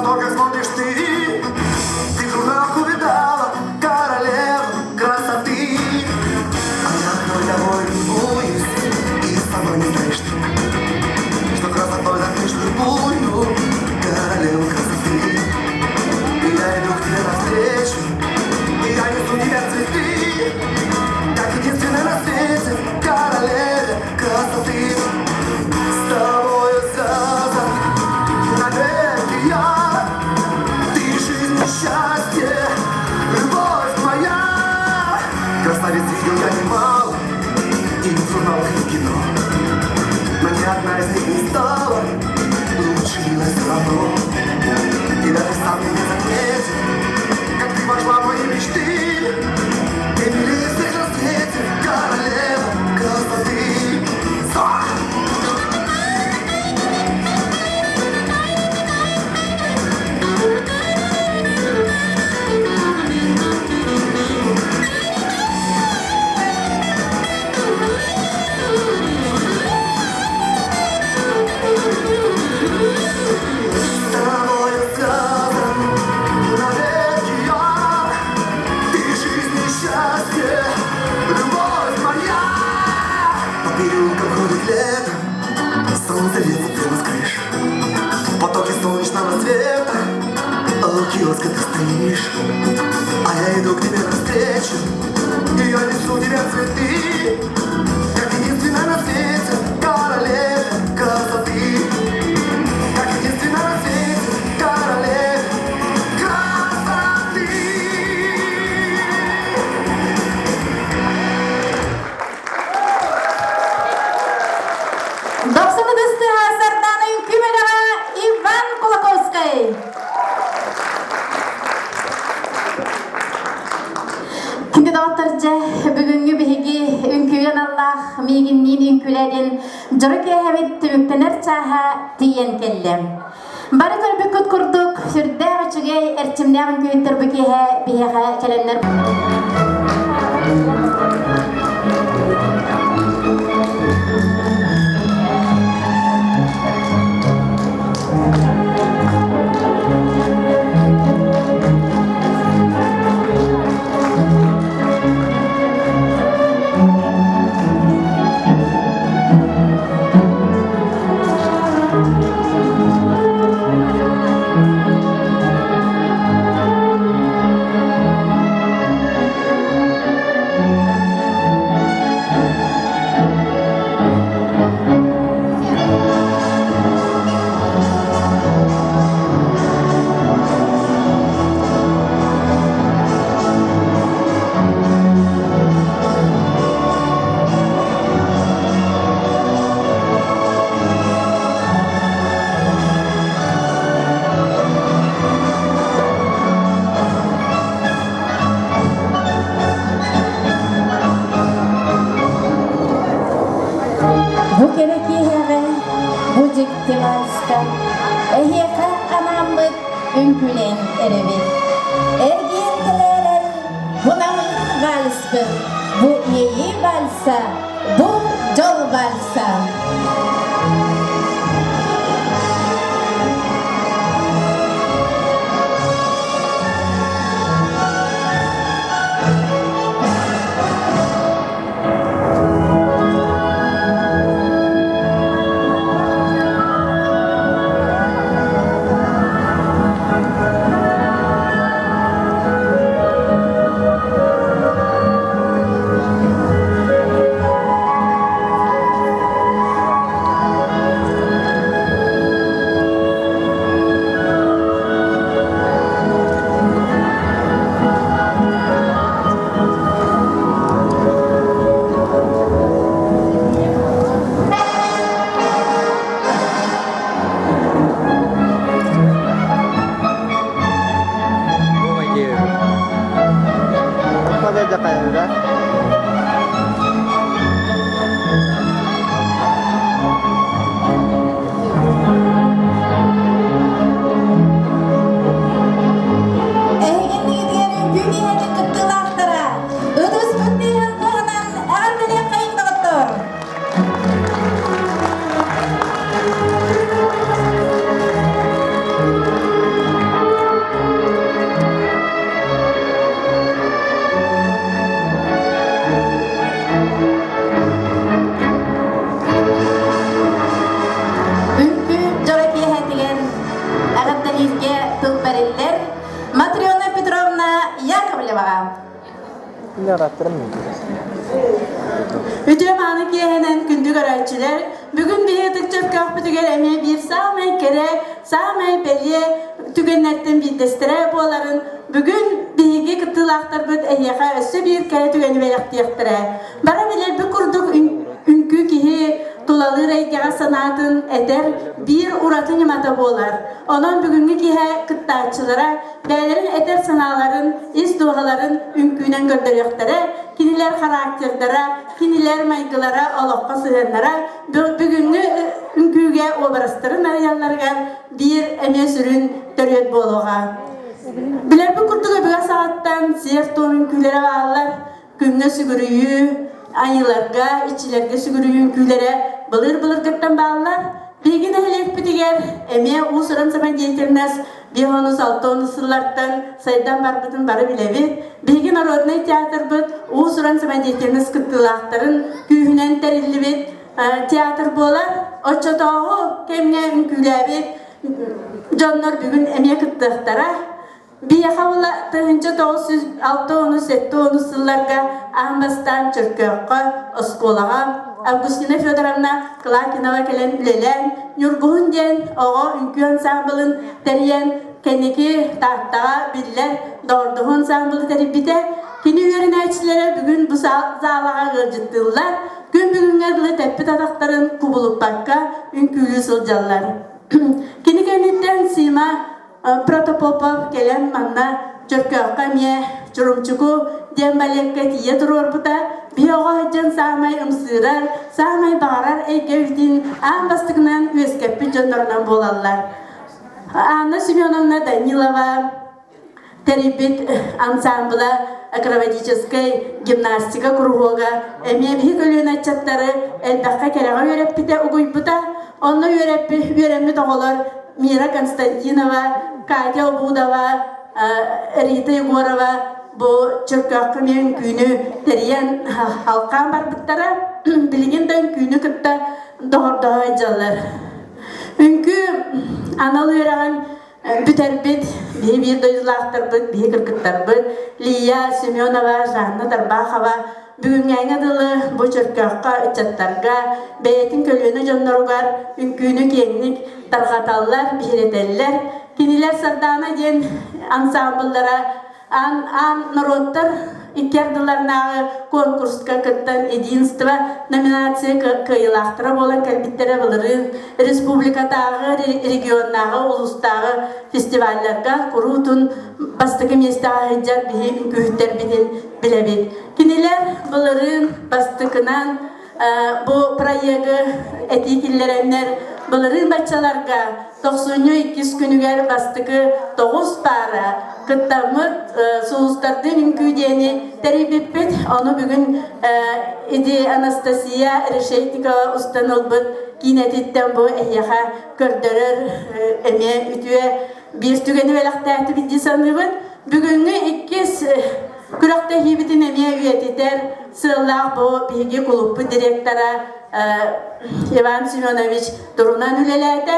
на то, как смотришь ты. Ты в журналах увидала королеву красоты. А я одной тобой любуюсь, и сама не знаешь ты, что красотой затмишь любую королеву красоты. И я иду к тебе навстречу, и я несу тебе цветы, как единственная на свете королеве красоты. С тобою связан навеки я, ты жизнь и счастье, любовь моя. Красавиц видел я немало, и в журналах, и в кино, но ни одна из них не стала лучше милой все равно. И даже сам не заметил, как ты вошла в мои мечты. Ты милее всех на свете, королева красоты. Са! С тобою связан навеки я. Ты жизнь и счастье, любовь моя. По переулкам ходит лето, солнце льется прямо с крыш. В потоке солнечного света у киоска ты стоишь. А я иду к тебе навстречу, и я несу тебе цветы, как единственная на свете королеве красоты. Как единственная на свете королеве красоты. Дохсун ытыстыһа Сардаана үҥкүү бөлөҕө Иван Кулаковскай. Күндү доҕоттор дьэ, бүгүҥҥү биһиги үҥкүүгэ аналлаах миигинниин үҥкүүлээтин дьоро киэһэбит түмүктэнэр чааһа тиийэн кэллэ. Бары көрбүккүт курдук, сүрдээх үчүгэй, эрчимнээх үҥкүүһүттэр бу киэһэ биһиэхэ кэлэннэр Бу кэрэ киэһэҕэ, бу дьикти вальска эһиэхэ анааммыт үҥкүүлээн эрэбит. Эргийэн кэлээрэр бу намыын вальспыт, бу иэйии вальса, бу дьол вальса. Гоголеваҕа. Үтүө мааны киэһэнэн күндү көрөөччүлэр, бүгүн биһи ытык Чөркөөхпүтүгэр эмиэ биир саамай кэрэ, саамай бэлиэ түгэннэртэн биирдэстэрэ буоларын бүгүн биһиги кыттыылаахтарбыт эһиэхэ өссө биир кэрэ түгэни бэлэхтиэхтэрэ. Бары билэрбит курдук үҥкүү киһи тулалыыр эйгэҕэ санаатын этэр биир ураты ньымата буолар. Онон бүгүҥҥү киэһэ кыттааччылара бэйэлэрин этэр санааларын, ис дууһаларын үҥкүүнэн көрдөрүөхтэрэ, кинилэр характердара, кинилэр майгылара, олоххо сыһыаннара бүгүҥҥү үҥкүүгэ уобарастарын арыйалларыгар биир эмиэ сүрүн төрүөт буолуоҕа. Билэрбит курдук өбүгэ саҕаттан сиэр-туом үҥкүүлэрэ бааллар. Күҥҥэ сүгүрүйүү, айыыларга, иччилэргэ сүгүрүйүү үҥкүүлэрэ былыр-былыргыттан бааллар. Биһиги нэһилиэкпитигэр эмиэ уус-уран самодеятельность биэс алта онус сыллартан сайдан барбытын бары билэбит. Биһиги народнай театрбыт уус-уран самодеятельность кыттыылаахтарын күүһүнэн тэриллибит театр буолар. Оччотооҕу кэмҥэ үҥкүүлээбит дьоннор бүгүн эмиэ кыттыахтара. Биһиэхэ була 1906-70 сылларга аан бастаан Чөркөөххө оскуолаҕа Августина Федоровна Клакинова кэлэн үлэлээн, Ньургуһун диэн оҕо үҥкүү ансаамбылын тэрийэн, кэнники Тааттаҕа биллэр Доҕордоһуу ансаамбылы тэрийбитэ. Кини үөрэнээччилэрэ бүгүн бу залаҕа ыалдьыттыыллар, күн бүгүҥҥэ дылы тэппит атахтарын кубулуппакка үҥкүүлүү сылдьаллар. Кини кэнниттэн Сима Протопопов кэлэн манна Чөркөөххө эмиэ Чурумчуку диэн балекка тиийэ туруорбута. Биһи оҕо сылдьан саамай ымсыырар, саамай баҕарар эйгэбитин аан бастакынан үөскэппит дьоннорунан буолаллар. Анна Семеновна Данилова тэрийбит ансаамбыла акробатическай гимнастика куруһуога эмиэ биһи көлүөнэ ыччаттары элбэххэ кэрэҕэ үөрэппитэ угуйбута. Онно үөрэппит үөрэммит оҕолор Мира Константинова, Катя Обудова, Рита Егорова бу Чөркөөххө эмиэ үҥкүүнү тэрийэн халкаан барбыттара. Билигин да үҥкүүнү кытта доҕордоһо сылдьаллар. Үҥкүү анал үөрэҕин бүтэрбит биһи биир дойдулаахтарбыт, биһи кыргыттарбыт Лия Семенова, Жанна Тарбахова бүгүҥҥээҥҥэ дылы бу Чөркөөххө ыччаттарга, бэйэтин көлүөнэ дьонноругар үҥкүүнү киэҥник тарҕаталлар, биһирэтэллэр. Кинилэр Сардаана диэн ансаамбыллара аан, аан норуоттар икки ардыларынааҕы конкурска кыттан единство номинация кыайыылаахтара буолан кэлбиттэрэ былырыын республикатааҕы, регионнааҕы, улуустааҕы фестивалларга куруутун бастакы миэстэҕэ сылдьар биһи үҥкүүһүттэрбитин билэбит. Кинилэр былырыын бастакынан бу проегы этии киллэрэннэр былырыын баччаларга тохсунньу иккис күнүгэр бастакы тоҕус паара кыттаммыт сулустардыын үҥкүү диэни тэрийбиппит. Ону бүгүн иди Анастасия Решетникова устан ылбыт киинэтиттэн бу эһиэхэ көрдөрөр эмиэ үтүө биир түгэни бэлэхтээтибит дии саныыбын. Бүгүҥҥү иккис күрэхтэһиибитин эмиэ үйэтитэр сыаллаах бу биһиги кулуппут директора Иван Семенович турунан үлэлээтэ.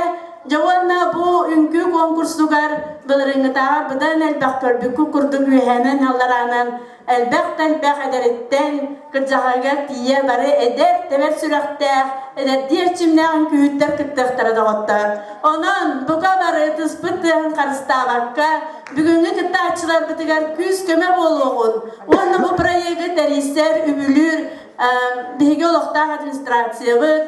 Дьэ уонна бу үҥкүү конкурсугар былырыыҥҥытааҕар быдан элбэх көрбүккүт курдук үөһээнэн аллараанан элбэх да элбэх эдэриттэн кырдьаҕаһыгар тиийэ бары эдэр, тэбэр сүрэхтээх, эдэрдии эрчимнээх үҥкүүһүттэр кыттыахтара доҕоттор. Онон бука бары ытыспыт тыаһын харыстаабакка, бүгүҥҥү кыттааччыларбытыгар күүс-көмө буолуоҕун уонна бу проегы тэрийсэр, үбүлүүр биһиги олохтоох администрациябыт,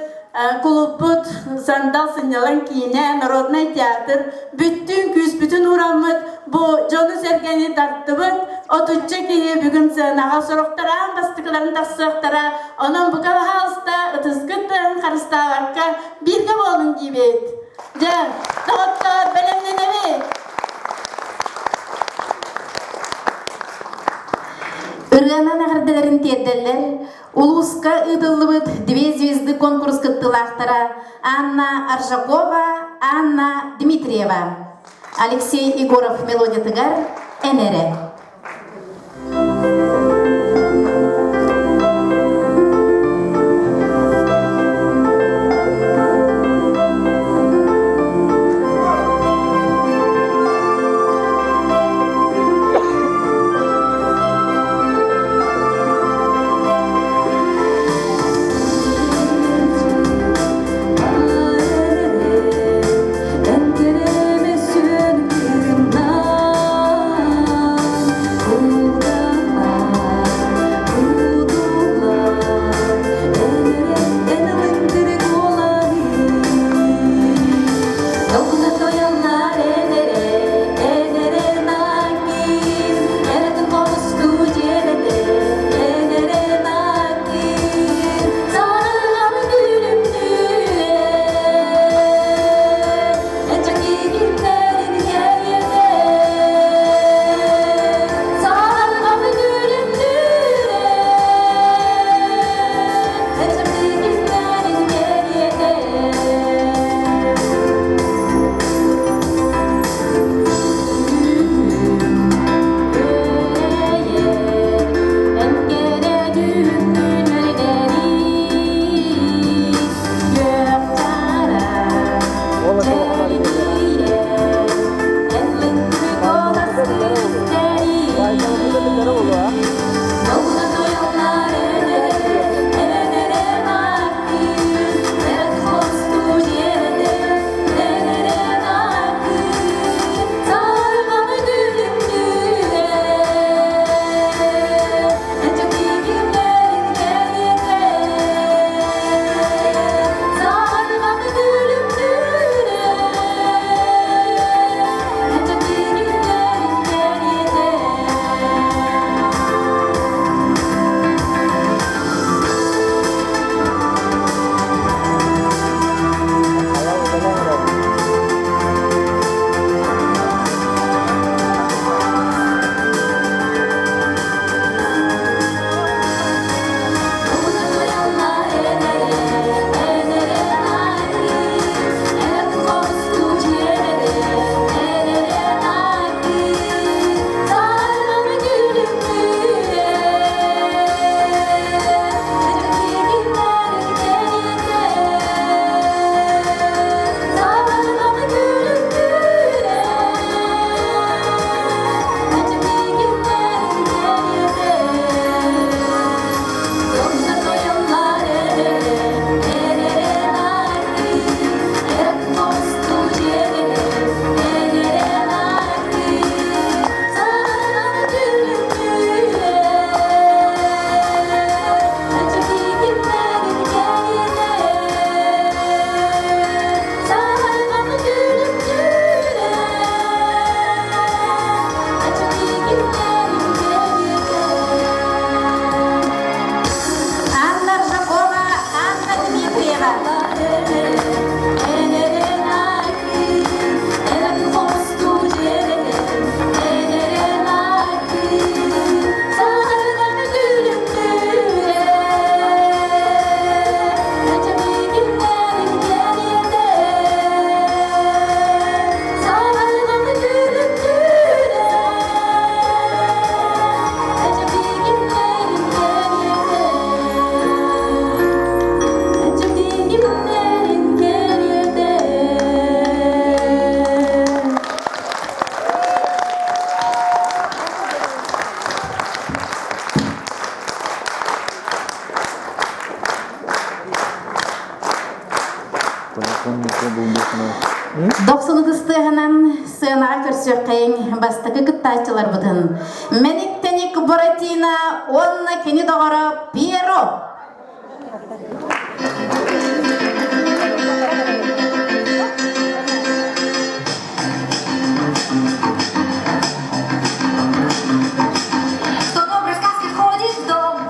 кулууппут Сандал сынньалаҥ киинэ, народнай театр бүттүүн күүспүтүн уураммыт бу дьону-сэргэни тартыбыт. Отучча киһи бүгүн сыанаҕа сорохтор аан бастакыларын тахсыахтара. Онон бука баһаалыста ытыскыт тыаһын харыстаабакка бииргэ буолуҥ диибит. Дьэ, доҕоттоор, бэлэмнэнэбит! Ырыанан эҕэрдэлэрин тиэрдэллэр Улууска ыытыллыбыт «Две звезды» конкурс кыттыылаахтара Анна Аржакова, Анна Дмитриева. Алексей Егоров мелодиятыгар «Эн эрэ». тыаһынан сыанаҕа көрсүөххэйиҥ бастакы кыттааччыларбытын Мэник-тэник Буратино уонна кини доҕоро Пьеро. Кто доброй сказки входит в дом,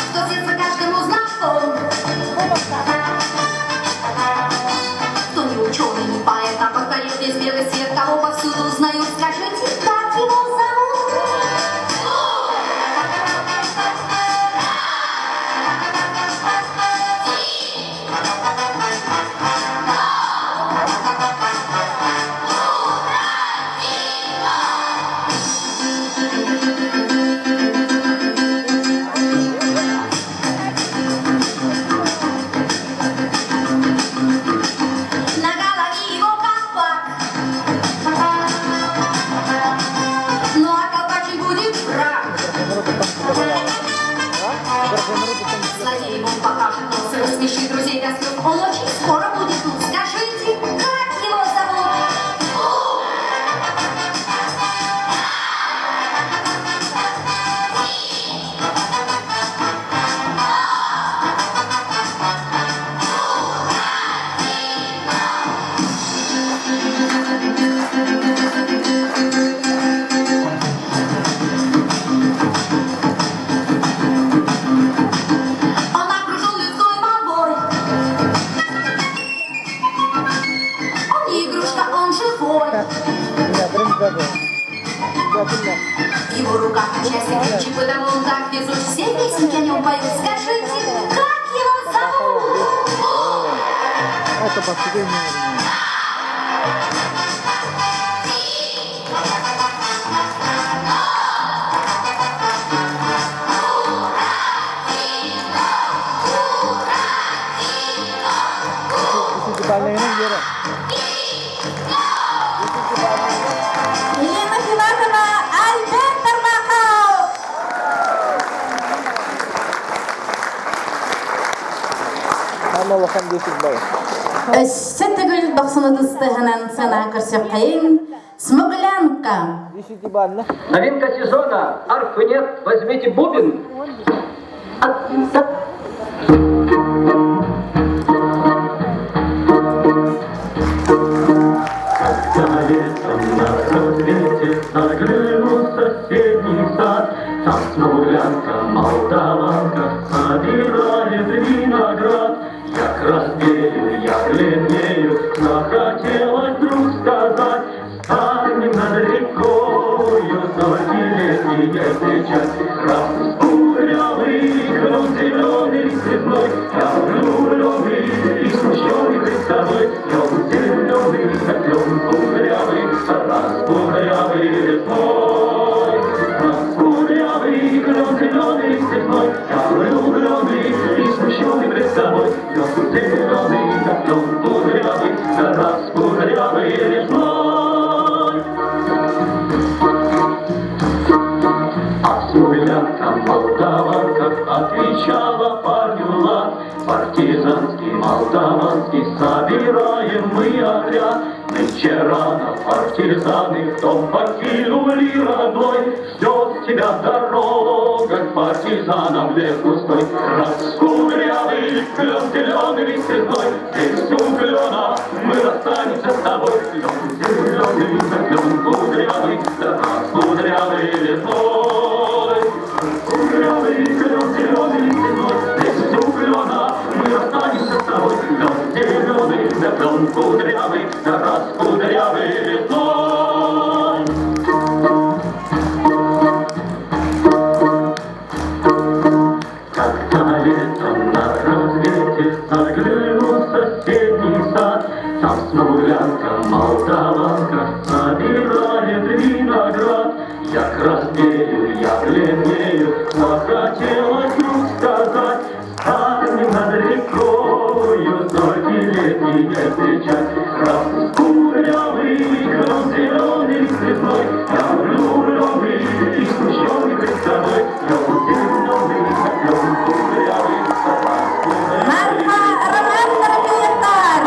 Кто с детства каждому знаком, Кто не ученый, не поэт, а покорил весь белый свет, Кого повсюду узнают, скажите, как его зовут? На голове его колпак, ну а колпачик будет враг. Злодеям он покажет нос и рассмешит друзей до слез. Он очень скоро будет тут. Скажите, как его зовут? Он окружен людской молвой. Он не игрушка, он живой. В его руках отчасти ключи, потому он так везуч. Все песенки о нем поют. Скажите, как его зовут? Это последнее. Елена Филатова, Альберт Тарбахов! Ама улахан 10 балл. Өссө төгүл дохсун ытыс тыаһынан сыанаҕа көрсүөххэйиҥ Смуглянка. 10 баллы. Новинка сезона. Арфы нет, возьмите бубен. А, так. Когда летом на рассвете загляну в соседний сад, Там смуглянка, молдаванка собирает виноград. Я краснею, я бледнею, захотелось вдруг сказать, Станем над рекою, зорьки летние встречать. Раскудрявый, клен зеленый цветной, Я влюбленный и смущенный пред тобой. Клен зеленый, да клен кудрявый, раскудрявый лесной. Раскудрявый, клен зеленый цветной, Я влюбленный и смущенный пред тобой. Клен зеленый, да клен кудрявый, раскудрявый лесной. А смуглянка молдаванка отвечала парню лад. Партизанский, молдаванский, собираем мы отряд. Нынче рано партизаны в дом покинули родной. Ждет тебя дорога к партизанам в лес густой. Раскудрявый клен зеленый лист цветной, Здесь у клена мы расстанемся с тобой. Клен зеленый, да клен кудрявый, да раскудрявый лесной. Кудрявый клен зеленый лист цветной, Здесь у клена мы расстанемся с тобой. Клен зеленый, да клен кудрявый, да раскудрявый лесной. Когда летом на рассвете загляну в соседний сад, Там смуглянка, молдаванка собирает виноград. Я краснею, я бледнею, захотелось вдруг сказать, Станем над рекою, зорьки летние встречать. Раскудрявый, клен зеленый лист цветной, Я влюбленный и смущенный пред тобой. Клен зеленый, да клен кудрявый, Марфа Роман Дорофеевтар!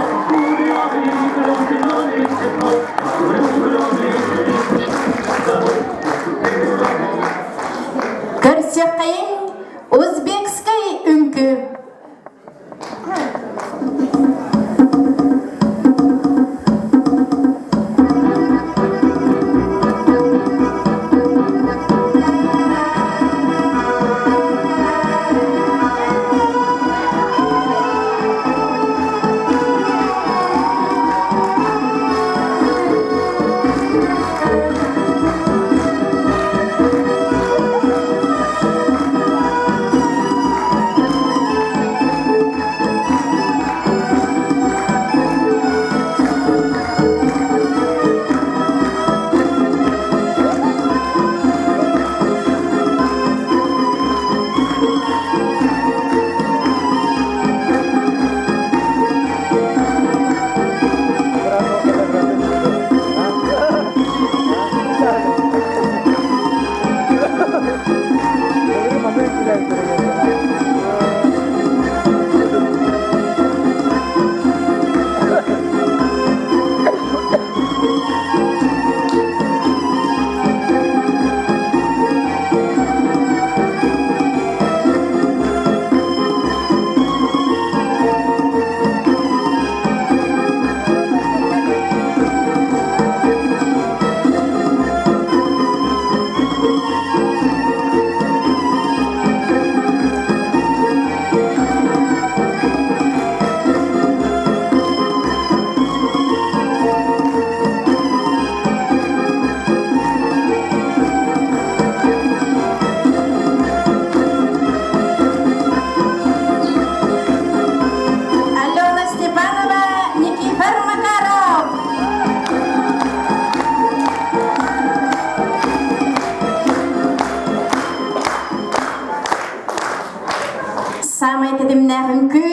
тэтимнээх үҥкүү,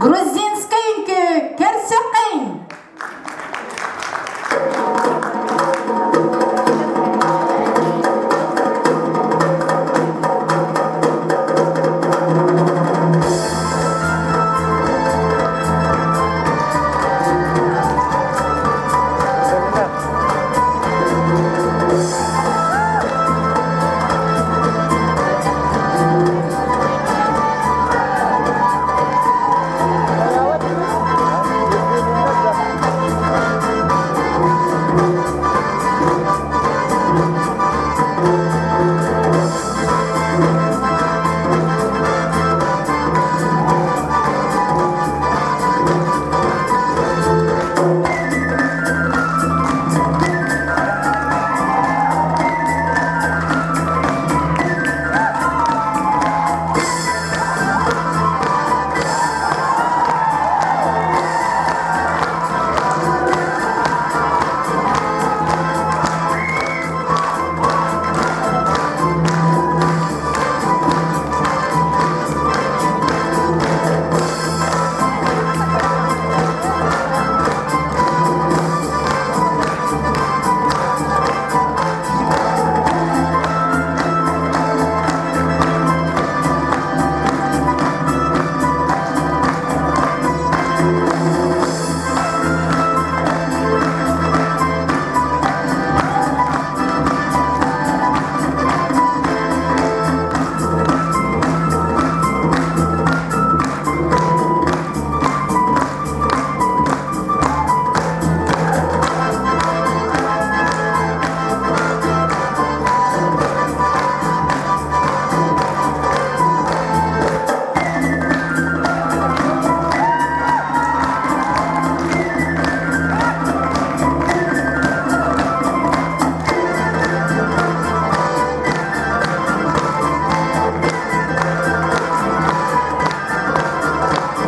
грузинскай үҥкүү көрсүөххэйиҥ!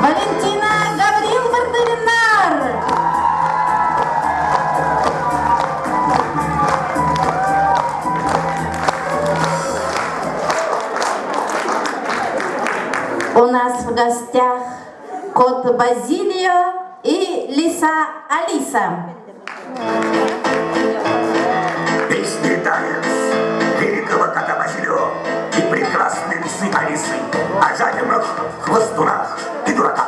Валентина Гаврил Бардыриннар! У нас в гостях кот Базилио и лиса Алиса. Песни танец великого кота Базилио и прекрасной лисы Алисы о жадинах, хвостунах и дураках.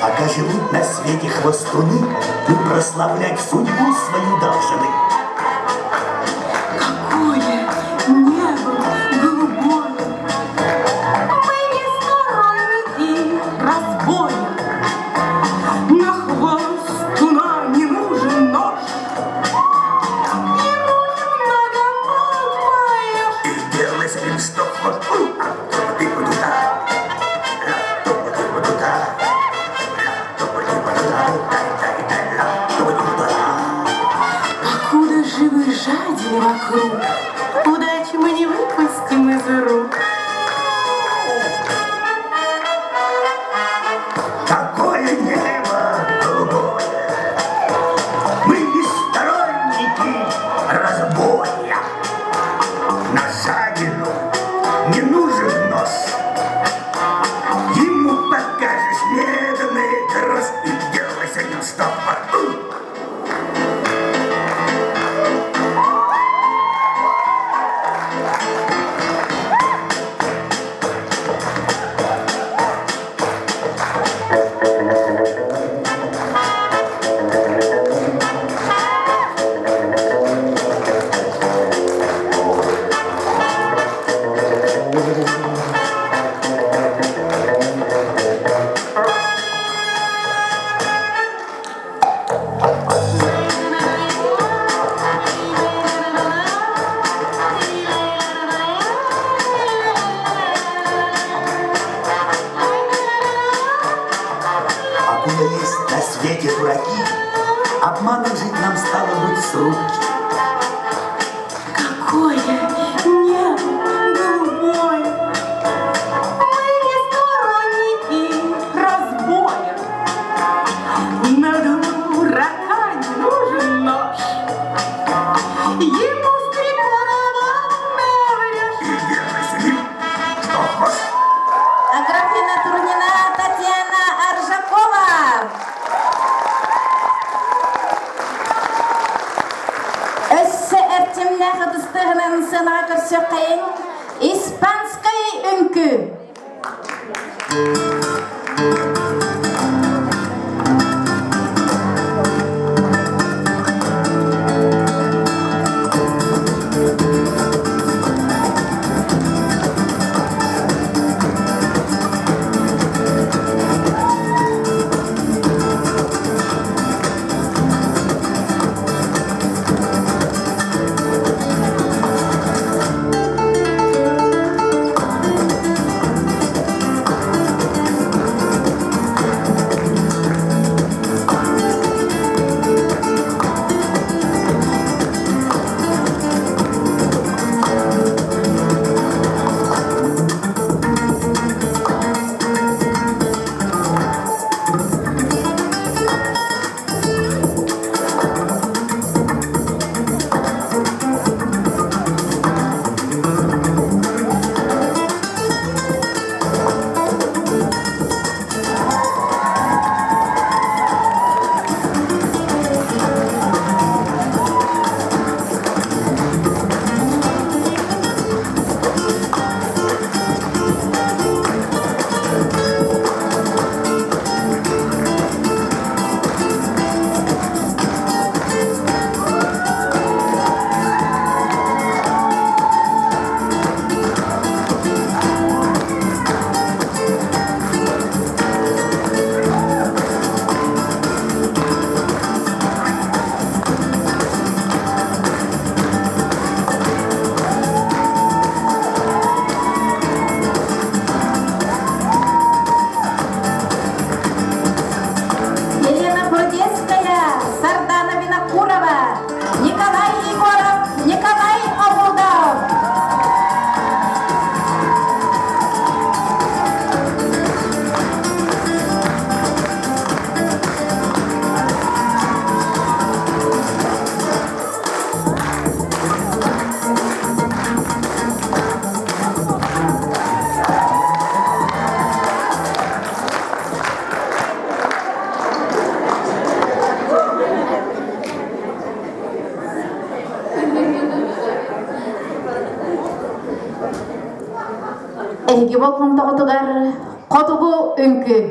Пока живут на свете хвостуны, мы прославлять судьбу свою должны. Какое небо голубое! Мы не сторонники разбоя. На хвостуна не нужен нож. Ему немного подпоешь. И делай с ним что хочешь. Покуда живы жадины вокруг, Удачи мы не выпустим из рук. Какое небо голубое! Мы не сторонники разбоя. На жадину не нужен нос. Ему покажешь медный гроз и делайся не что все дураки, Обманом жить нам стало быть с руки. Какое небо голубое! Мы не сторонники разбоя. На дурака не нужен нож. Ему с три короба наврешь. И верно сидим, что хошь. Аграфена Турнина, Татьяна Аржакова. Өссө эрчимнээх ытыстыһынан сыанаҕа көрсүөххэйиҥ Испанскай үҥкүү. Елена Брудецкая, Сардана Винокурова, Николай Егоров, Николай Огудов. Эһиги болҕомтоҕутугар хотугу үҥкүү.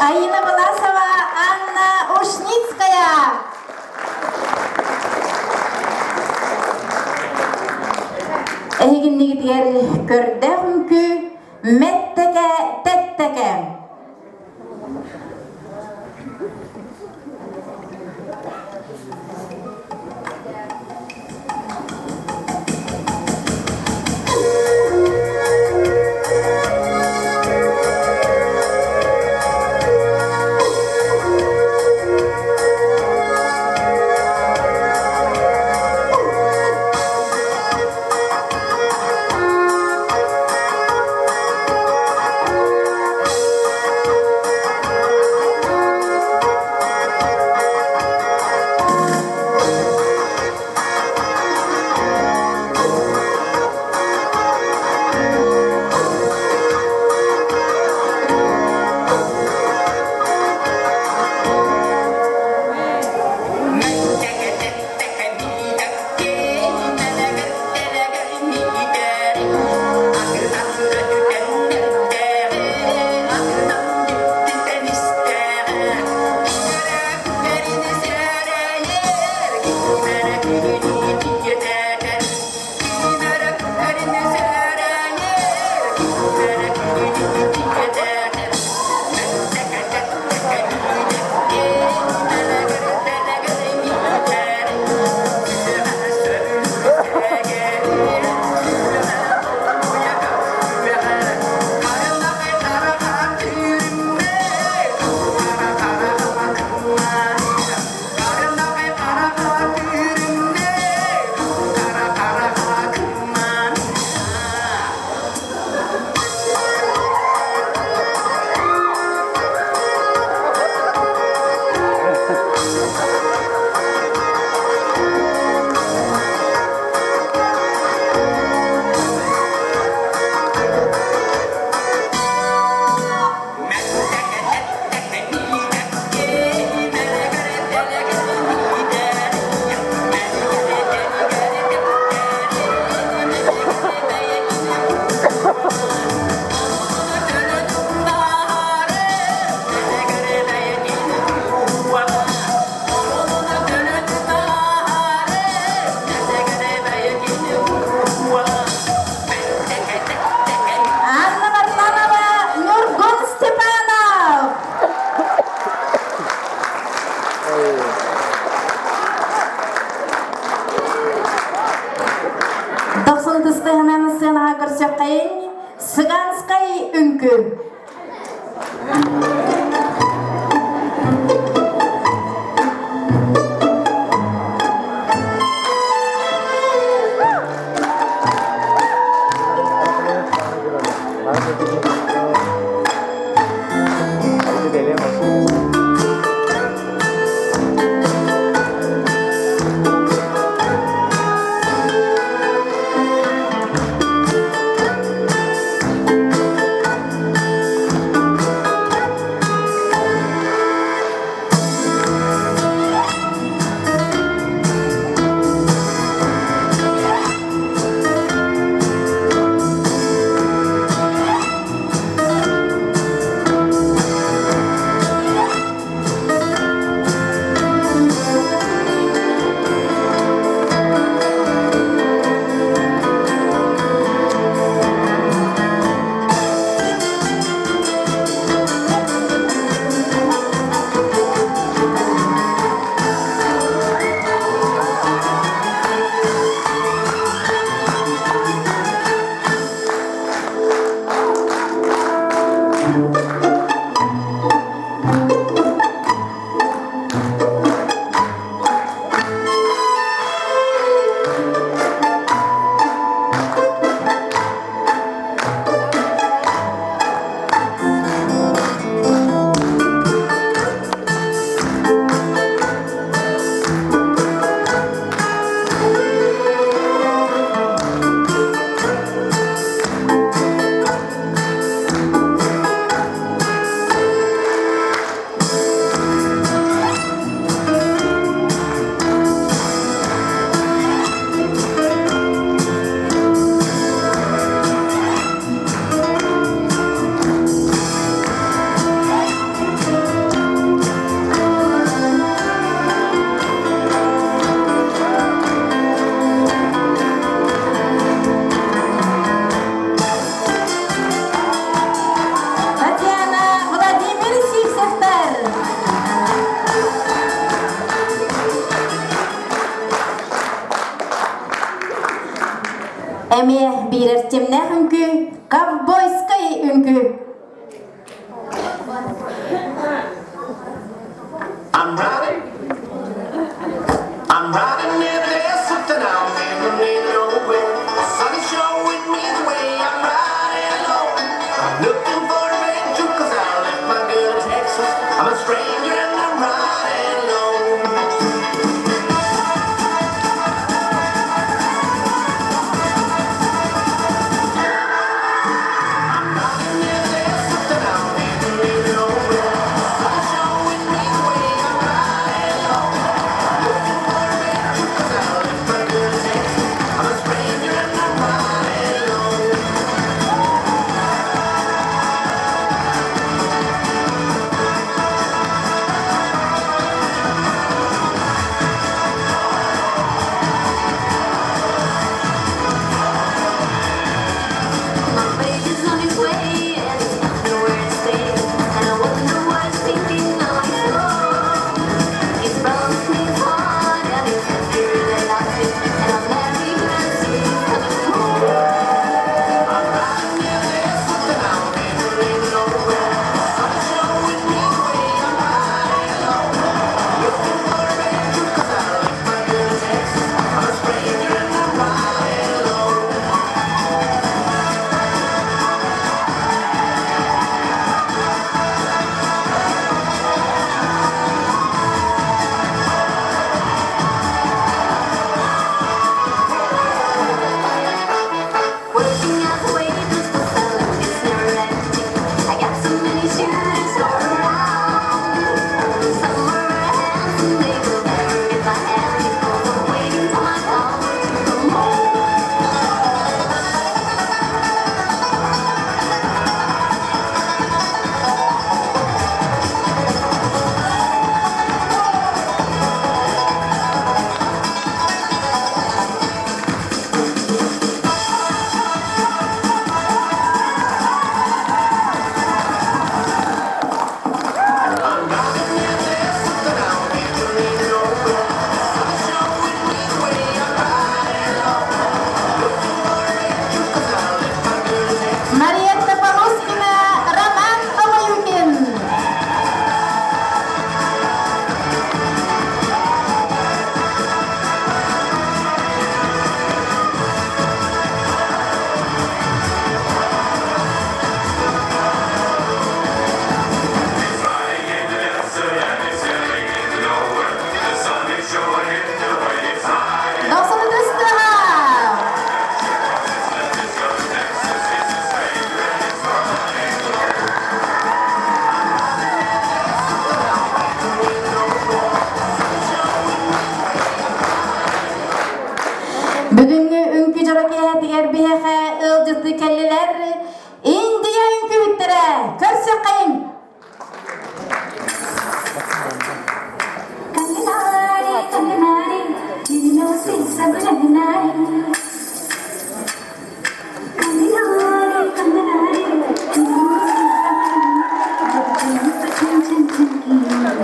Аина Баласова, Анна Ушницкая. Эһигиннигитигэр көрдөөх үҥкүү Мэттэкэ тэттэкэ. Анна Варламова, Нургун Степанов. Дохсун тыстыһынан сыанаҕа көрсөххөйүн Сыганскай үҥкүү. Эмиэ биир эрчимнээх үҥкүү, ковбойскай үҥкүү. I'm riding. I'm riding in the desert and I'm never in nowhere. The sun is showing me the way. I'm riding alone. I'm looking for adventure 'cause I left my girl in Texas. I'm a stranger and I'm riding alone. I'm riding in the desert and I'm never in nowhere. The sun is showing me the way. I'm riding alone. I'm looking for adventure 'cause I left my girl in Texas. I'm a stranger and I'm riding alone. My baby's on his way and he's not nowhere to stay. And I wonder what he's thinking now he's gone. He's promised me his heart and he said he really loves me. And I'll marry him as soon as he's coming home. I'm riding in the desert and I'm never in nowhere. The sun is showing me the way. I'm riding alone. Looking for adventure 'cause I left my girl in Texas. I'm a stranger and I'm riding alone. Working as a waitress, the salon is never empty. I got so many suitors all around. Some are handsome, they will never get my hand because I'm waiting for my cowboy to come home. I'm riding in the desert and I'm never in nowhere. The sun is showing me the way. I'm riding alone. Looking for adventure 'cause I left my girl in Texas. Мариетта Полоскина, Роман Обоюкин. Дохсун ытыс тыаһа. Бүгүҥҥү үҥкүү дьоро киэһэтигэр биһиэхэ ыалдьыттыы кэллилэр Индия үҥкүүһүттэрэ көрсүөххэйиҥ! Kanganare, kanganare, nino se sabranare. Kanganare, kanganare, nino se sabranare. Jab chum chum chum ki jab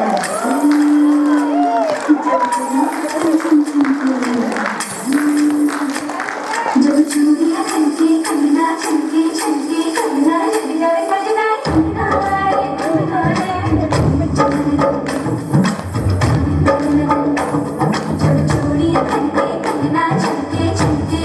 chum chum chum ki जब चूड़ियां खनके कंगना छनके छनके कंगना जब जाए सजना कंगना रे कंगना रे जब चूड़ियां खनके कंगना छनके छनके।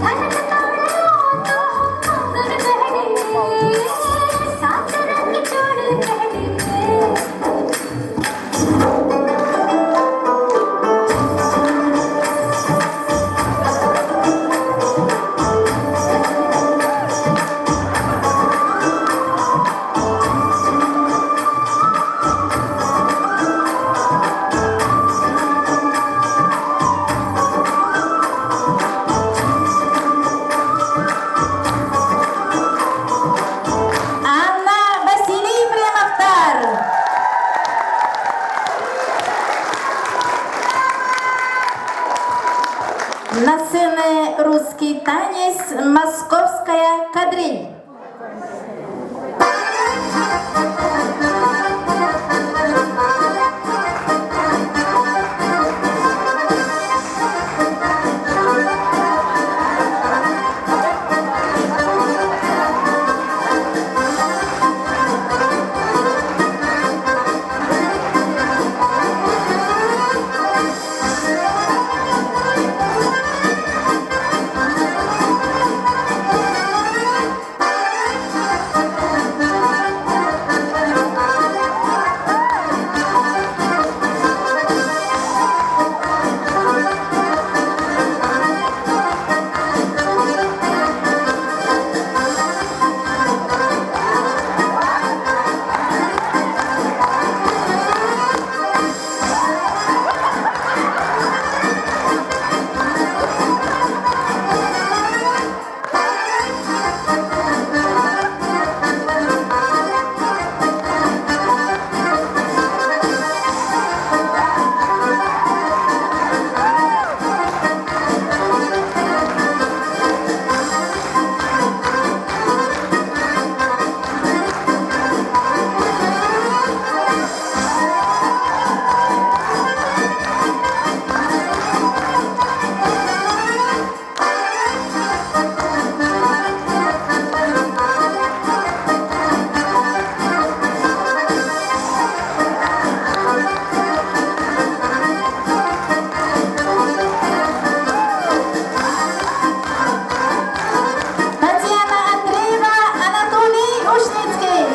धनक तारे तो हम कंगन पहनेंगे, सात रंग की चूड़ी पहनेंगे। Анна Василий Ефремовтар. На сцене русский танец «Московская кадриль». Татьяна Андреева, Анатолий Ушницкий.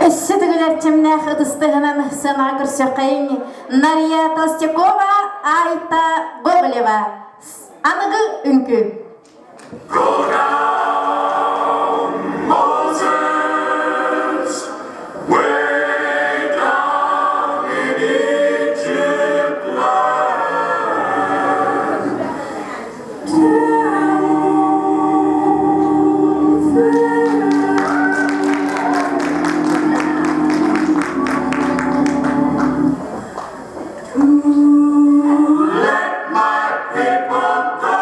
Өссө төгүл эрчимнээх ытыстыһынан сыанаҕа көрсөххөйүҥ Нария Толстякова, Айта Гоголева. Аныгы үҥкүү. Go down, Moses, way down in Egypt land. To let my people go.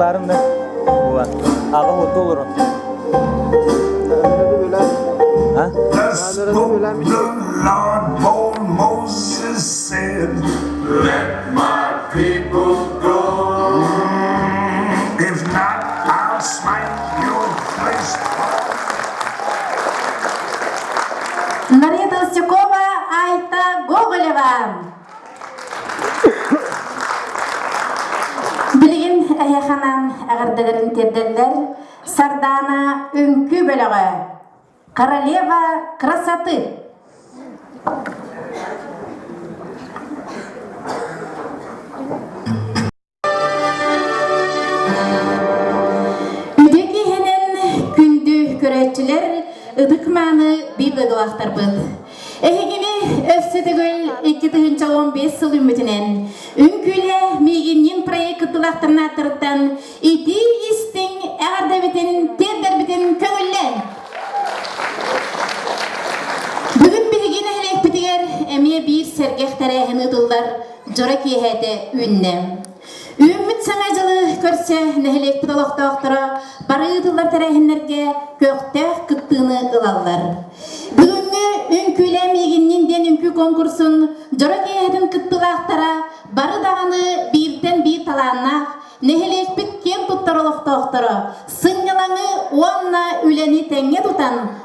Баарын да. Була. Аҕа оту олорон. А? Thus spoke the Lord, bold Moses said, Let my people go. If not, I'll smite your flesh. Мария Толстякова, Айта Гоголева. Билигин эһиэхэ эҕэрдэлэрин тиэрдэллэр Сардаана үҥкүү бөлөҕө Королева красоты. Үтүө киэһэнэн күндү көрөөччүлэр, ытык-мааны биир дойдулаахтарбыт. Эһигини өссө төгүл 2015 сыл үүммүтүнэн Үҥкүүлэ миигиннин проект кыттыылаахтарын ааттарыттан итии истиҥ эҕэрдэбитин тиэрдэрбитин көҥүллээн! Бүгүн биһиги нэһилиэкпитигэр эмиэ биир сэргэх тэрээһин ыытыллар дьоро киэһэтэ үүннэ. Үүммүт Саҥа дьылы көрсө нэһилиэкпит олохтоохторо бары ыытыллар тэрээһиннэргэ көхтөөх кыттыыны ылаллар. Бүгүҥҥү Үҥкүүлэ миигиннин диэн үҥкүү конкурсун дьоро киэһэтин кыттыылаахтара бары даҕаны бииртэн биир талааннаах нэһилиэкпит киэн туттар олохтоохторо сынньалаҥы уонна үлэни тэҥҥэ тутан.